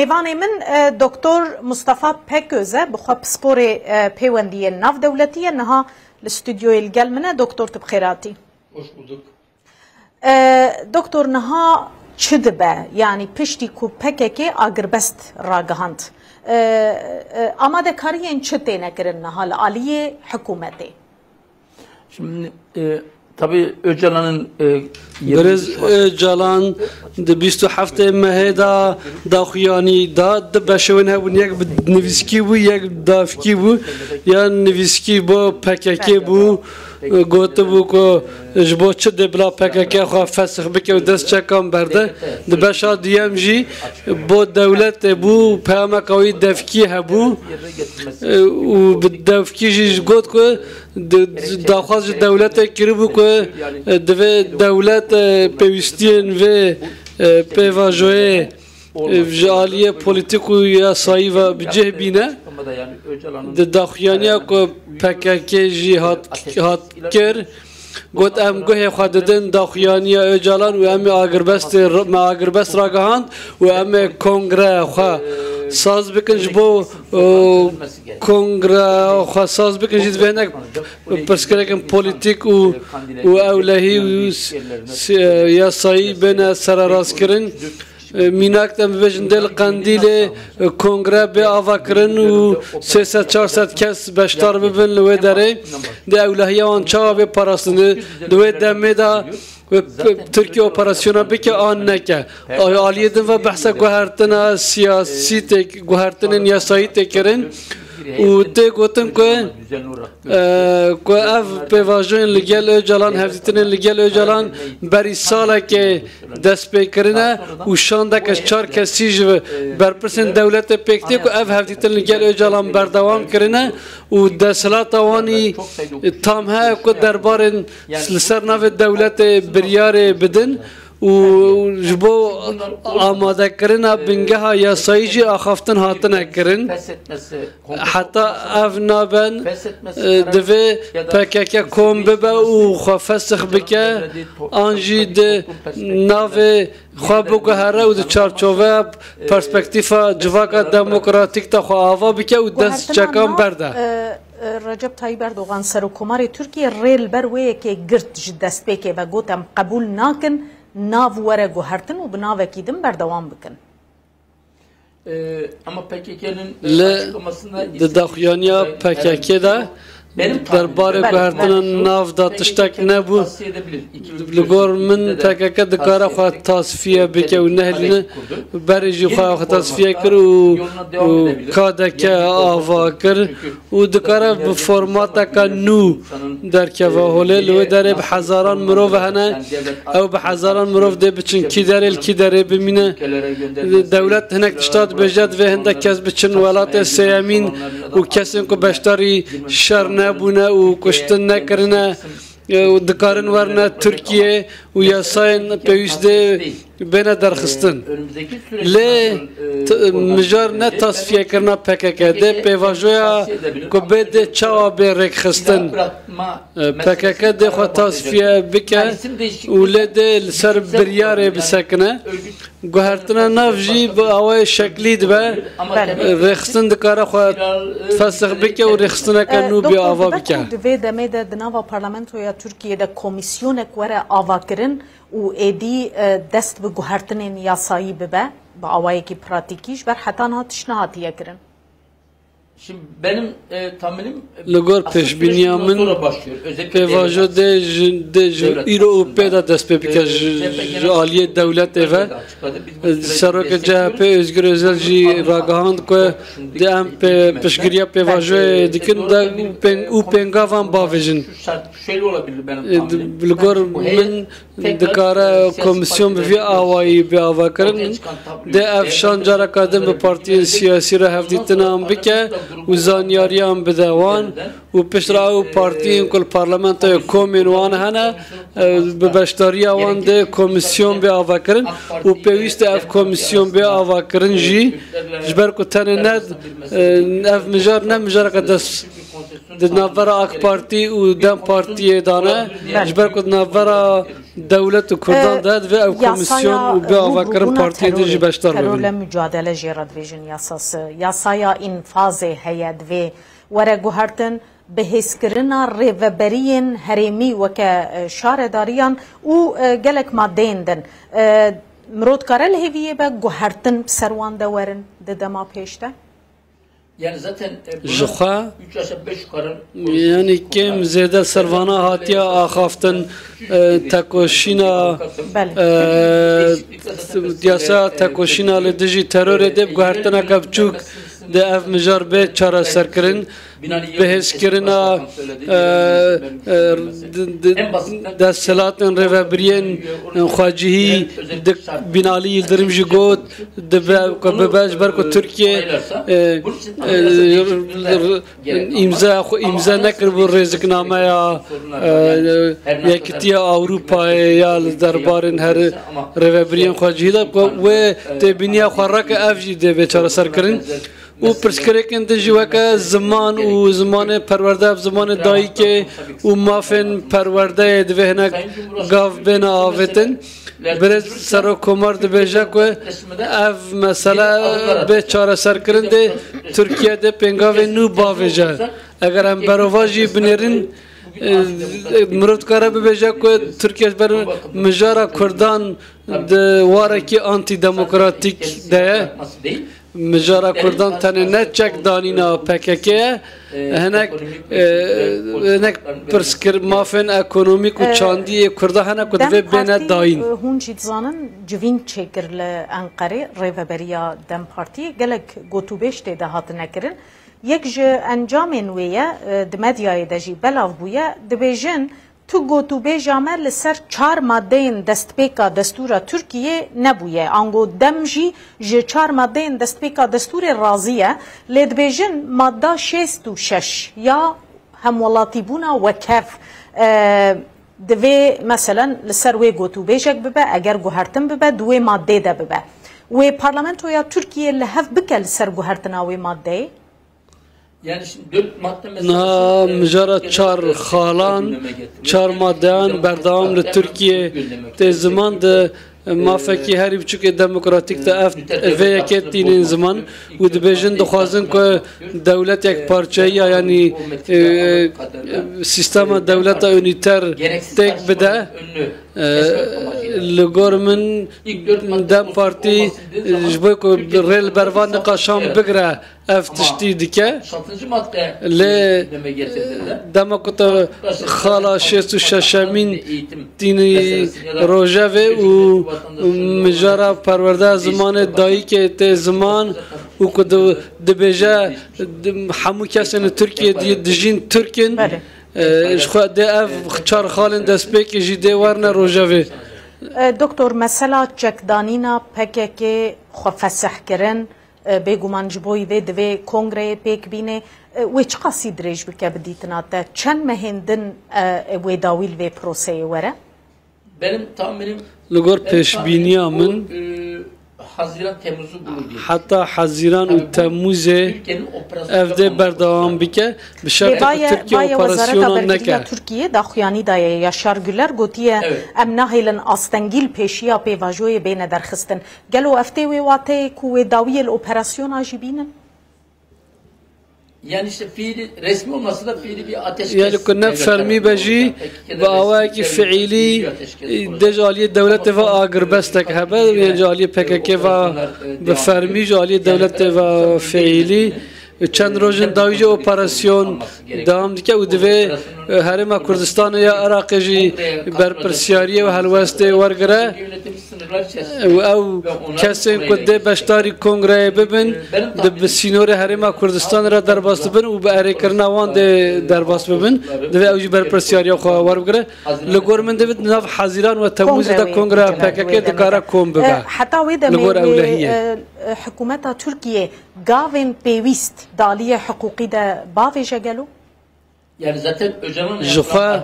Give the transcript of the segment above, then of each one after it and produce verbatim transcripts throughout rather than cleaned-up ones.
Mêvanê min, e, Doktor Mustafa Peköz e, bi xwe pisporê, e, pêwendiyên navdewletî ye, niha li stûdyoyê li gel min e. Doktor, tu bi xêr hatî. Hoş bulduk. E, Doktor, niha çi dibe? Yanî piştî ku P K K agirbest ragihand, e, e, amadekariyên çi têne kirin niha li aliyê hikûmetê? Şimdi, e, tabii Öcalan'ın, e, Birêz Öcalan di bîst û heftê mehê de daxuyanî da, du beşê wê hebûn, yek bi nivîskî bû, yek bi davkî bû. Ya nivîskî bo P K K bû, e, gotibû ku ji bo çi dê bila P K K xwe fesix bike û dest çekan berde. Di beşa duyem jî bo dewletê bû, peyameka wî devkî hebû. E, û bi devkî jî got ku Di, di, daxwaz ji dewletê kiribû ku, e, divê dewlet, e, pêwîstiyên vê, e, pêvajoyê, e, ji aliyê polîtîk û yasayî ve bi cih bîne. Di daxuyaniya ku P K K jî hat, hat kir, got, em guhê xwe didin daxuyaniya Ocalan û em ê agirbestê, me agirbest ragihand û em ê kongreya xwe saz bikin ji bo, e, kongreya xwe saz bikin jî divê hinek pirsgirêkên polîtîk û, û ewlehî û s-, s-, yasayî bêne sererastkirin. E, mînak de em bibêjin dê li Qendîlê, e, kongre bê avakirin û sê sed çar sed kes beşdar bibin li wê derê. Dê ewlehiya wan çawa bê parastin? Di, di wê demê de Wê p-, Tirkiye operasyona bike an neke. A-, aliyê din ve behsa guhertina siyasî tê, guhertinên yasayî tê kirin û tê gotin ku, e, ku ev pêvajoyên li gel Ocalan, hevdîtinên li gel Ocalan berî salekê dest pê kirine û şandeke çar kesî ji berpirsên dewletê pêk tê ku ev hevdîtin li gel Ocalan berdewam kirine û desthilata wanî tam heye ku derbarên li ser navê dewletê biryarê bidin û ji bo amadekirina bingeha yasayî jî axaftin hatine kirin. Heta ev naben, e, divê P K K kom bibe û xwe fesix bike, an jî di navê xwe biguhere û di çarçoveya perspektîfa civaka demokratîk de xwe ava bike û dest çekan berde. Guhertina, e, e, Recep Tayyip Erdogan, Serokkomarê Tirkiyê, rê li ber wê yekê girt ji destpêkê ve, got, em qebûl nakin nav were guhertin û bi navekî din berdewam bikin. Li, di daxuyaniya P K K de derbarê guhertina nav de tiştek nebû. Li gor min P K K dikare xwe tasfiye bike û nehêlîne berê jî xwe, xwe tasfiye kir û, û K D K ava kir. û dikare bi formateke nû derkeve holê. Li wê derê bi hezaran mirov hene. Ew bi hezaran mirov dê biçin kî derê, li kî derê bimîne. Dewlet hinek tişta dibêje, divê hindek kes biçin welatê sêyemîn û kesên ku beşdarî şer nebûne û kuştin nekirine, e, û dikarin werine Tirkiye û yasayên pêwîst dê bêne derxistin. Lê t-, mijar ne tasfiyekirina P K K, dê pêvajoya ku bê dê çawa bê rêkxistin. E, P K K dê xwe tasfiye bike û lê dê li ser biryarê bisekine. Guhertina nav jî bi awayê şeklî dibe. Belê. Rêxistin dikare xwe fesix bike û rêxistineke nû bê ava bike. E, Doktor, dibe ku di vê demê de di nava Parlamentoya Tirkiyê de komîsyonek were avakirin û êdî, e, dest bi guhertinên yasayî bibe, bi awayekî pratîkî, ji ber heta niha tişt nehatiye kirin. Şimdi benim, e, tahminim, e, Li gor pêşbîniya min, pêvajo dê ji, dê ji îro û pê de dest pê bike ji, ji aliyê dewletê ve. Serokê C H P Özgür Özel jî ragihand ku dê em pê-, piştgiriya pêvajoyê dikin de û pêng-, û pêngavan bavêjin. E, di-, li gor min, dikare komîsyon bi vî awayî bê avakirin. Dê ev şan careka din bi partiyên siyasî re hevdîtinan bike û zanyariyan bide wan û piştre ew partiyên ku li parlamentoyê komên wan hene, e, bi beşdariya wan dê komîsyon bê avakirin û pêwîst e ev komîsyon bê avakirin jî, ji ber ku tenê ne, e, ev mijar ne mijareke dest di navbera AK Partî û DEM Partiyê de ne, ji ber ku di navbera Dewlet û Kurdan Ee, de divê ew yasaya komisyon û bê rû bi avakirin rûbûna partiyê de jî terorê, beşdar teror bibin. Le mücadele jê re dibêjin yasası. Yasaya înfazê heye, divê were guhertin, bihêzkirina rêveberiyên herêmî weke, e, şaredariyan û, e, gelek madeyên din. E, mirov dikare li hêviyê be guhertin bi ser wan de werin di dema pêş de? Yani zaten, e, Ji xwe, yani kêm zêde ser vana hatiye axaftin, e, tekoşîna, Belê. e, yasa tekoşîna li dijî terorê de bi guhertineke biçûk de ev mijar bê çareserkirin. Bihêzkirina, e, e, di, di, desthilatên rêvebiriyên xwecihî di Binalî Yildirim jî got, dibe ku bibe ji ber ku Tirkiye, e, e, r-, r-, îmza xwe îmza nekiribû rêziknameya, e, Yekitiya Ewropayê ya li derbarên her rêvebiriyên xwecihî de ku wê têbîniya xwe rake ev jî dê bê çareserkirin. Û pirsgirêkên din jî weke ziman û zimanê perwerde, ev zimanê dayikê û mafên perwerdeyê divê hinek gav bêne avêtin. Birêz Serokkomar dibêje ku ev mesele bê çareserkirin dê Tirkiye dê pêngavê nû bavêje. Eger em berovajî binêrin, e, mirov dikare bibêje ku Tirkiye ji ber mijara Kurdan di warekî antîdemokratîk de ye. Mijara Kurdan tenê ne çekdanîna P K K ye, hinek, e, hinek pirsgir mafên ekonomîk û çandî yê Kurda hene ku divê bêne dayîn. E, hûn jî dizanin civîn çêkir li Enqerê rêveberiya DEM Partî gelek gotûbêj tê de hatine kirin. Yek ji encamên wê ye, e, di medyayê de jî belav bûye, dibêjin, Tu gotûbêja me li ser çar madeyên destpêka destûra Tirkiyê nebûye. Ango DEM jî ji çar madeyên destpêka destûrê razî ye. Lê dibêjin madda şêst û şeş ya hemwelatîbûna wekhev, e, divê meselen li ser wê gotûbêjek bibe, eger guhertin bibe, di wê maddê de bibe. Wê parlamentoya Tirkiyê li hev bike li ser guhertina wê maddeyê? Niha mijara çar xalan, çar madeyan berdewam li Tirkiye tê ziman, di mafekî herî biçûkê demokratîk de ev vê yekê tînin ziman û dibêjin, dixwazin ku dewlet yekparçeyiya, yanî, e, sîstema dewleta unîter têk bide. E, li gor min DEM Partî, e, ji bo ku rê li ber van niqaşan bigire, ev tiştî dike. Lê dema ku te xala şêst û şeşemîn tînî rojevê û mijara perwerdeya zimanê dayikê tê ziman û ku di-, dibêje, di-, hemû kesên li Tirkiyê di-, dijîn Tirk in. Belê. E, ji xwe dê ev çar xalên destpêkê jî dê werine rojevê. E, Doktor, mesela çekdanîna P K K xwefesihkirin, e, bêguman ji bo vê divê kongreyê pêk bîne. E, wê çiqasî dirêj bike bi dîtina te? Çend mehên din, e, wê dawî li vê proseyê were? Benim tahminim Li gor pêşbîniya min, e, Haziran Temmuz'u bulur diye düşünüyorum. Heta Hezîran û Temmûzê ev dê berdewam bike. Bi şertê ku Tirkiye operasyona neke. Tirkiye daxuyanî daye. Yaşar Güler gotiye, Evet. Em nahêlin astengî li pêşiya pêvajoyê bêne derxistin. Gelo ev tê wê wateyê ku wê dawiyê li operasyona jî bînin? Yani işte fiili, resmi olmasa da fiili bir ateşkes. Yani ku ne fermî be jî, bi awayekî fiîlî dê ji aliyê dewletê ve agirbestek hebe, yani ji aliyê P K K ve bi fermî, ji aliyê dewletê ve fiîlî. Çend rojin dawî jî operasyon dewam dike û divê, e, Herêma Kurdistanê ya Iraqê jî berpirsiyariyê û helwestê wergire. Û ew kesên ku dê beşdarî kongreyê bibin, di bi sînorê Herêma Kurdistanê re derbas dibin û bi erêkirina wan dê derbas bibin, divê ew jî berpirsiyariya xwe werbigire. Li gor min divê di nav Hezîran û Temmûzê de kongreya P K K dikare kom bibe. E, heta wê demê, li gor ewlehiyê, e, e, hikûmeta Tirkiyê gavên pêwîst di aliyê hiqûqî de bavêje gelo? Ji xwe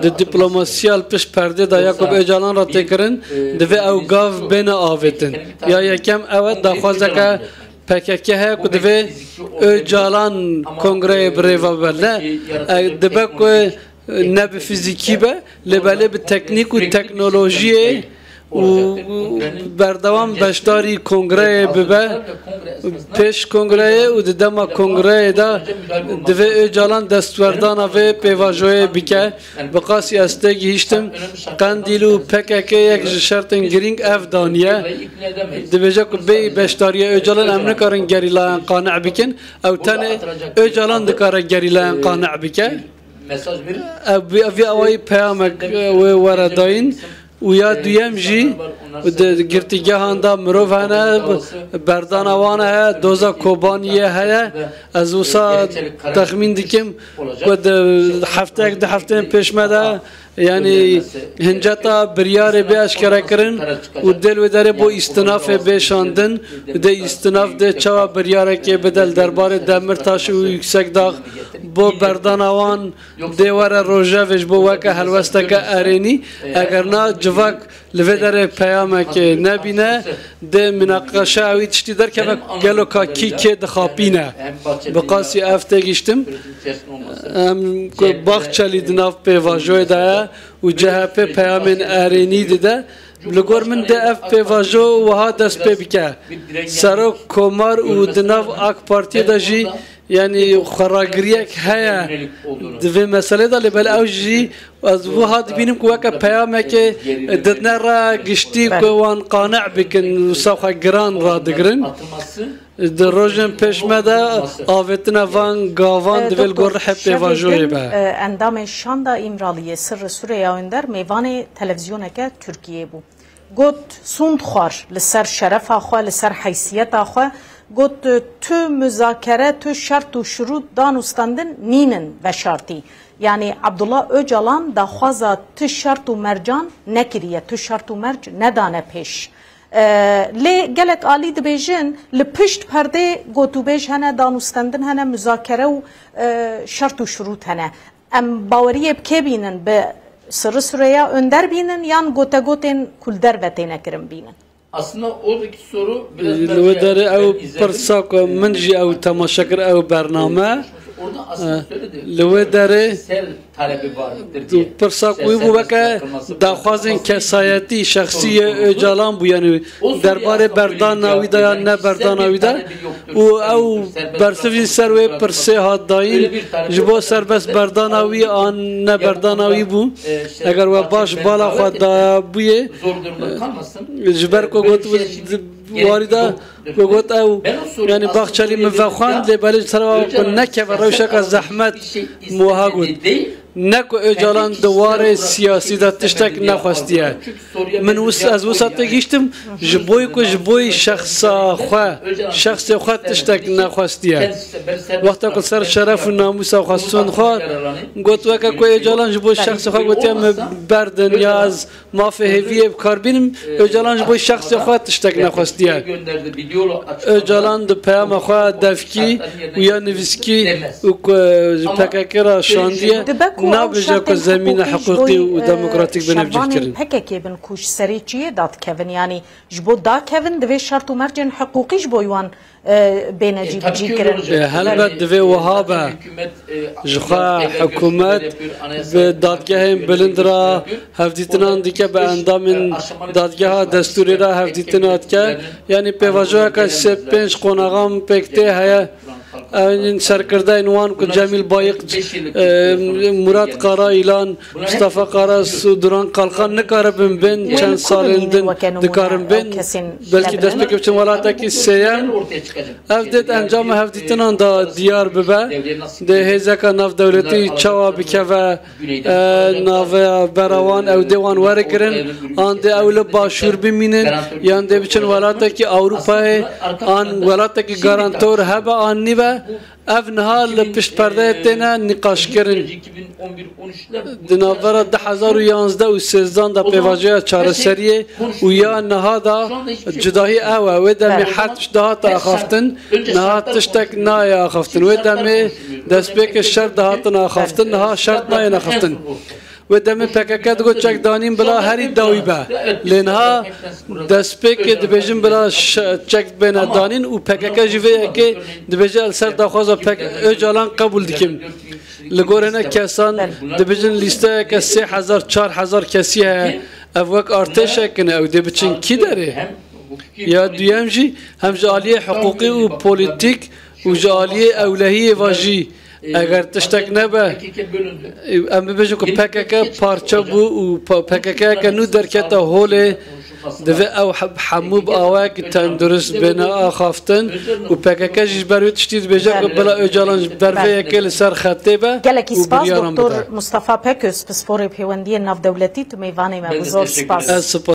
di diplomasiya li pişt perdê de ya ku bi Ocalan re tê kirin, divê ew gav bêne avêtin. Ya yekem ew e, daxwazeke P K K heye ku divê Ocalan kongreyê bi rê ve bibe. Ne, e, dibe ku ne bi fîzîkî be, lê belê bi teknîk û teknolojiyê û berdewam beşdarî kongreyê bibe. Pêş kongreyê û di dema kongreyê de divê Ocalan destwerdana vê pêvajoyê bike. Bi qasî ez tê gihîştim, Qendîl û P K K yek ji şertên girîng ev daniye. Dibêje ku bêyî beşdariya Ocalan em nikarin gerîlayan qane bikin. Ew tenê Ocalan dikare gerîlayan qane bike. Ev, vî, vî awayî peyamek, e, wê were dayîn. Û ya duyem jî di girtîgehan de mirov hene, berdana wan heye, doza Kobaniyê heye. Ez wisa texmîn dikim ku di hefteyek, du hefteyên pêş me de, yanî hinceta biryarê bê eşkerekirin û dê li wê derê bo îstinafê bê şandin. Dê îstinaf dê çawa biryarekê bide li derbarê Demirtaş û Yüksekdağ bo berdana wan dê were rojevê ji bo weke helwesteke erênî. Eger na civak li vê derê peyamekê nebîne, dê minaqeşa wî tiştî derkeve, gelo ka kî kê dixapîne. Bi qasî ev têgihiştim, em ku Bahçelî di nav pêvajoyê de ye û C H P peyamên erênî dide. Li gor min dê ev pêvajo wiha dest pê bike. Serok Komar û di nav AK Partiyê de jî, yanî xweragiriyek heye di vê meselê de, lê belê ew jî ez wiha dibînim ku weke peyamekê didine re giştî ku wan qane bikin, wisa xwe giran radigirin. Di rojên pêş me de avêtina van gavan divê li gor rihê pêvajoyê be. Endamê Şanda Îmraliyê Sirri Süreyya Önder mêvanê televîzyoneke Tirkiyeyê bû. Got, sûnd xwar li ser şerefa xwe, li ser heysiyeta xwe. Got, tu muzakere, tu şert û şirût dan û standin nînin veşartî. Yanî Abdullah Ocalan daxwaza tu şert û mercan nekiriye, tu şert û merc nedane pêş. E, lê gelek alî dibêjin, li pişt perdê gotûbêj hene, dan û standin hene, muzakere û, e, şert û şirût hene. Em baweriyê bi kê bînin? Bi Sirri Süreyya Önder bînin yan gotegotên ku li derve têne kirin bînin? Aslında oradaki soru biraz Li wê derê ew pirsa ku min jî ew temaşe kir, ew bername. Orada aslında söyledi. Li wê derê pirsa ku wî bû weke daxwazên kesayetî, şexsî yê Ocalan bû, yanî derbarê berdana wî de yan ne berdana wî de. Û ew bersiv jî ser wê pirsê hat dayîn, ji bo serbest berdana wî an ne berdana wî bû. Eger we baş bala xwe dabûyê, ji ber ku got warî de ku got ew, yanî Bahçelî min vexwend, lê belê ji tarafa ku nekeve rewşeke zehmet, min wiha got. Ne ku Ocalan di warê siyasî de tiştek nexwestiye. Min wis-, ez wisa têgihiştim, ji boy ku ji boy şexsa xwe, şexsê xwe tiştek nexwestiye. Wexta ku ser şeref û namûsa xwe sûnd xwar, got weke ku Ocalan ji bo şexsê xwe gotiye, min berdin ya ez mafê hêviyê bi kar bînim, Ocalan ji bo şexsê xwe tiştek nexwestiye. Ocalan di peyama xwe devkî û ya nivîskî û ku ji P K K re şandiye, nabêje ku zemîna hiqûqî û demokratîk bine cihkirin. P K K bin ku ji serê çiyê dadikevin, yanî ji bo dakevin divê şert û mercên hiqûqî ji bo wan e, bêne cîbicîkirin. E, helbet divê wiha be. Ji xwe hikûmet bi dadgehên bilind re hevdîtinan dike, bi endamên dadgeha destûrê re hevdîtina dike. Yanî pêvajoyeke sê pênc qonaxan pêk tê heye. Ew serkirdeyên wan ku Cemîl Bayik, e, Murat Kara Îlan, Mustafa Karas û Duran Kalkan nikaribin bên, çend salên din dikarin bên, belkî destpêkê biçin welatekî sêyem. Ev dê di encama hevdîtinan de diyar bibe. Dê hêzeka navdewletî çawa bikeve, e, navbera wan, ew dê wan werigirin, an dê ew li başûr bimînin, yan dê biçin welatekî Ewropayê, an welatekî garantor hebe an nîbe. Ev niha li pişt perdeyê têne nîqaşkirin. Di navbera du hezar û yanzdeh û sêzdan de pêvajoya çareseriyê û ya niha de cudahî ew e. Wê demê her tişt dihate axaftin, niha tiştek nayê axaftin. Wê demê destpêkê şert dihatin axaftin, niha şert nayên axaftin. Wê demê P K K digot çek danîn bila herî dawî be. Lê niha destpêkê dibêjin bila ş-, çek bêne danîn û P K K jî vê yekê dibêje li ser daxwaza P K K Ocalan qebûl dikim. Li gor hinek kesan dibêjin lîsteyeke sê hezar, çar hezar kesî heye. Ev wek artêşek in, ew dê biçin kî derê? Ya duyem jî hem ji aliyê hiqûqî û polîtîk û ji aliyê ewlehiyê ve jî eger tiştek nebe, em bibêjin ku P K K parçe bû û pa-, P K K yeke nû derkete holê, divê ew he-, hemû bi awayekî tendurist bêne axaftin û P K K jî ji ber wê tiştî dibêje ku bila Ocalan ji ber vê yekê li ser xetê be Gelekî û spas, biryaran doktor bide. Mustafa Peköz, pisporê pêwendiyên navdewletî, tu mêvanê me bû. Zor spas. Ez spas